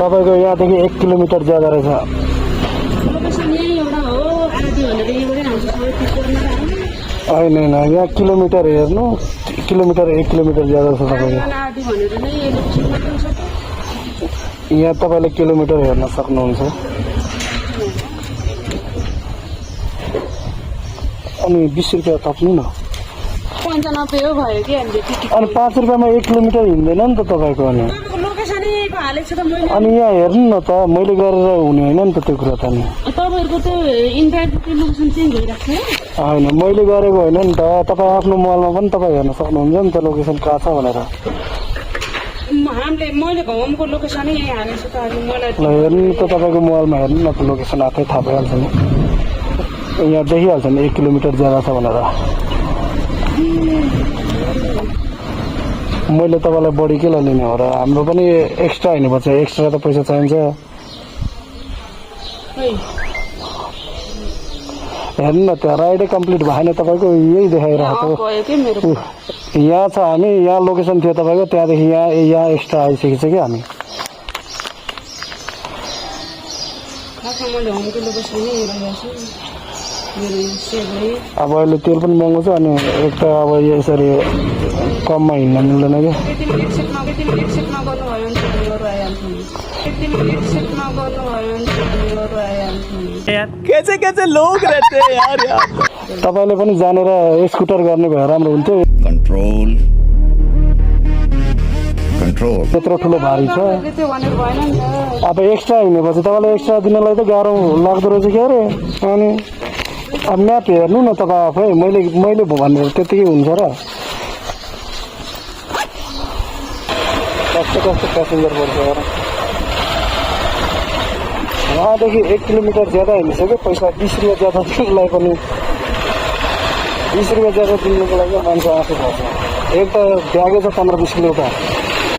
तपाईँको यहाँदेखि 1 किलोमिटर ज्यादा रहेछ। होइन होइन, यहाँ किलोमिटर हेर्नु, किलोमिटर 1 किलोमिटर ज्यादा छ तपाईँको। यहाँ तपाईँले किलोमिटर हेर्न सक्नुहुन्छ। अनि 20 रुपियाँ थप्नु न। 95 हो भयो कि हामीले टिकट। अनि 5 रुपियाँमा 1 किलोमिटर हिँड्दैन नि त तपाईँको। अनि यहाँ हेर्नु न त, मैले गरेर हुने होइन नि त त्यो कुरा त। नि तपाईँहरूको त्यो इन्टरनेट लोकेसन चेन्ज भइरहेको छ। होइन, मैले गरेको होइन नि त। तपाईँ आफ्नो मोबाइलमा पनि तपाईँ हेर्न सक्नुहुन्छ नि त लोकेसन कहाँ छ भनेर। मैले होमको लोकेसनै यही हालेको छु त। मलाई हेर्नु त, तपाईँको मोबाइलमा हेर्नु न त, लोकेसन आफै थाहा भइहाल्छ नि। यहाँ देखिहाल्छ नि 1 किलोमिटर ज्यादा छ भनेर। मैले तपाईँलाई बढी के लिने हो र? हाम्रो पनि एक्स्ट्रा हिँड्नुपर्छ, एक्स्ट्रा त पैसा चाहिन्छ। हेर्नु न, त्यहाँ राइडै कम्प्लिट भएन तपाईँको, यही देखाइरहेको। यहाँ छ हामी, यहाँ लोकेसन थियो तपाईँको, त्यहाँदेखि यहाँ एक्स्ट्रा आइसकेको छ कि हामी। अब अहिले तेल पनि महँगो छ, अनि एक त अब यसरी कममा हिँड्न मिल्दैन क्या। कैसे कैसे लोग रहते हैं यार। तपाईँले पनि जानेर स्कुटर गर्ने भए राम्रो हुन्थ्यो। कन्ट्रोल कन्ट्रोल त्यत्रो ठुलो भारी छ। अब एक्स्ट्रा हिँडेपछि तपाईँलाई एक्स्ट्रा दिनलाई त गाह्रो लाग्दो रहेछ क्या अरे। अनि अब म्याप हेर्नु न तपाईँ आफै, मैले भनेर त्यतिकै हुन्छ र? कस्तो कस्तो प्यासेन्जर पर्छ यार। वहाँदेखि 1 किलोमिटर ज्यादा हिँडिसक्यो, पैसा 20 रुपियाँ ज्यादा दिनुलाई पनि 20 रुपियाँ ज्यादा दिनुको लागि मान्छे आफै पर्छ। एक त ब्यागै छ 15-20 किलो त।